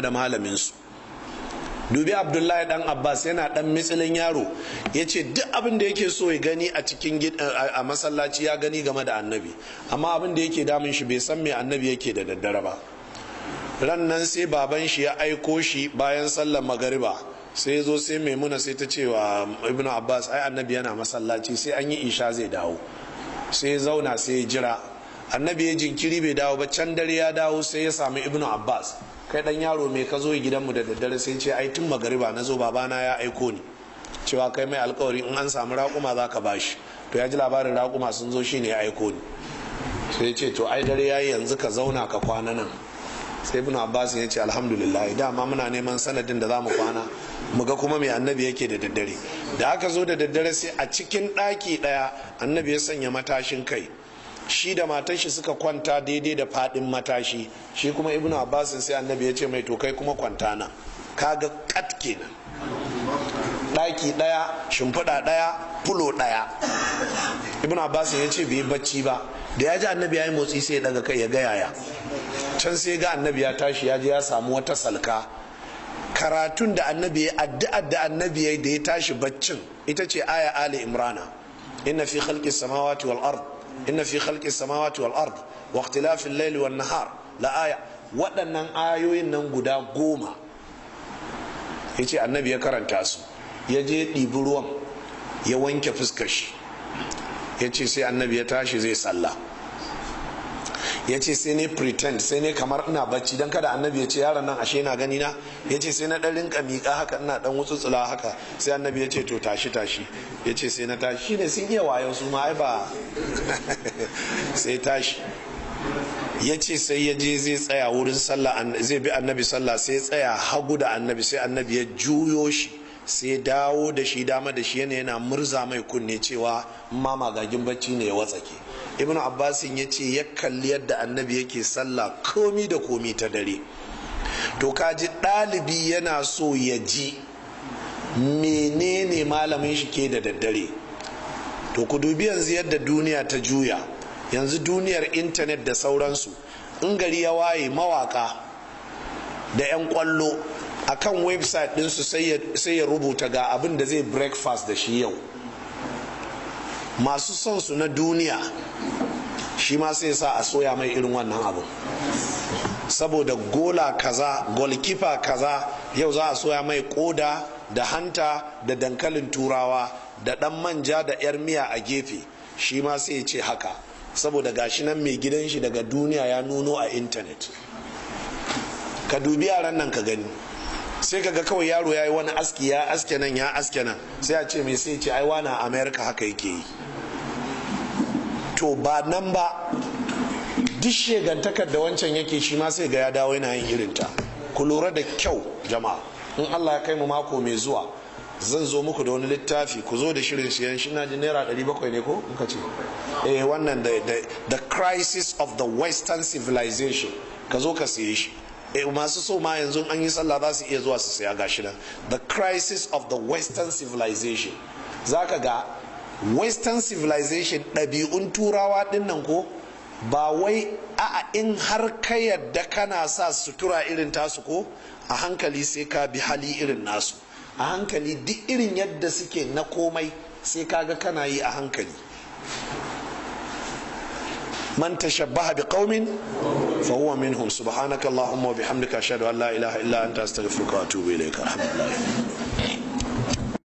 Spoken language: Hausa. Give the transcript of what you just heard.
da malaminsu. Dubi Abdullahi dan Abbas, yana dan mitsilin yaro, ya ce duk abin da yake so ya gani a cikin a masallaci ya gani game da annabi, amma abin da yake damun shi bai san me annabi yake da daddare ba. Ran nan sai baban shi ya aiko shi bayan sallar magariba, sai ya zo, sai Maimuna sai ta ce wa Ibnu Abbas, ai annabi yana masallaci, sai an yi isha zai dawo. Sai ya zauna, sai ya jira. Annabi ya jinkiri bai dawo ba. Can dare ya dawo, sai ya sami Ibnu Abbas. Kai dan yaro, me ka zo gidanmu da daddare? Sai ce, ai tun magariba na zo, babana ya aiko ni cewa kai mai alkawari in an samu raƙuma za ka bashi. To ya ji labarin raƙuma sun zo, shine ya aiko ni. Sai ya ce, to ai dare yayi yanzu, ka zauna ka kwana nan. Sai Ibn Abbas ya ce, alhamdulillah, dama muna neman sanadin da za mu kwana mu ga kuma mai annabi yake da daddare. Da aka zo da daddare, sai a cikin ɗaki ɗaya annabi ya sanya matashin kai, shi da matar shi suka kwanta daidai da fadin matashi. Shi kuma Ibnu Abbas, sai annabi ya ce mai, to kai kuma kwanta nan. Kaga kat kenan, daki daya, shimfiɗa daya, fulo daya. Ibnu Abbas ya ce bai bacci ba. Da ya ji annabi ya yi motsi, sai ya daga kai ya ga yaya. Can sai ga annabi ya tashi, ya je ya samu wata salka. Karatun da annabi ya, addu'ar da annabi ya da ya tashi baccin, ita ce aya Ali Imrana: inna fi khalqis samawati wal ard, inna fi khalqis samawati wal ard wa ikhtilafil layli wan nahar la aya. Waɗannan ayoyin nan guda 10, yace annabi ya karanta su, ya je ɗibi ruwan ya wanke fuskar shi. Yace sai annabi ya tashi zai sallah. Ya ce sai ne pretend, sai ne kamar ina bacci, don kada annabi ya ce yaron nan ashe na gani na. Ya ce sai na ɗan rinka miƙa haka, ina ɗan wutsutsula haka. Sai annabi ya ce, to tashi, tashi. Ya ce sai na tashi. Ne sun iya wayo su ma, ai ba sai tashi. Ya ce sai ya je zai tsaya wurin sallah, zai bi annabi sallah, sai ya tsaya hagu da annabi. Sai annabi ya juyo shi, sai dawo da shi dama da shi, yana murza mai kunne cewa ma magagin bacci ne ya watsake. Ibnu Abbasin ya ce ya kalli yadda annabi yake sallah komi da komi ta dare. To kaji, ɗalibi yana so ya ji menene malamin shi ke da daddare. To ku dubi yanzu yadda duniya ta juya, yanzu duniyar intanet da sauransu. In gari ya waye, mawaka da 'yan kwallo a kan website ɗinsu sai ya rubuta ga abin da zai breakfast da shi yau. Masu son su na duniya, shi ma sai sa a soya mai irin wannan abu, saboda gola kaza, goalkeeper kaza, yau za a soya mai koda da hanta da dankalin turawa da dan manja da yar miya a gefe. Shi ma sai ya ce haka, saboda gashi nan mai gidan shi daga duniya ya nuno a intanet. Ka dubi yaran nan ka gani, sai kaga kawai yaro ya yi wani aski, ya aske nan, ya aske nan, sai a ce mai, sai ce ai wani a America haka yake yi. To ba nan ba, duk shegantakar da wancan yake, shi ma sai ga ya dawo yana yin irinta. Ku lura da kyau jama'a, in Allah ya kai mu mako mai zuwa, zan zo muku da wani littafi. Ku zo da shirin siyan shi. Na ji naira 700 ne ko muka ce? Eh, wannan the Crisis of the Western Civilization, ka zo ka siye shi. Eh, masu so ma yanzu an yi sallah za su iya zuwa su siya. Gashi nan, The Crisis of the Western Civilization. Zaka ga western civilization, ɗabi'un turawa ɗin nan, ko ba wai a'a, in har ka yadda kana sa sutura irin tasu, ko a hankali sai ka bi hali irin nasu, a hankali duk irin yadda suke na komai sai kaga kana yi a hankali. Man tashabbaha biqaumin fa huwa minhum. Subhanaka allahumma wa bihamdika, ashhadu an la ilaha illa anta, astaghfiruka wa atubu ilayka. Alhamdulillah.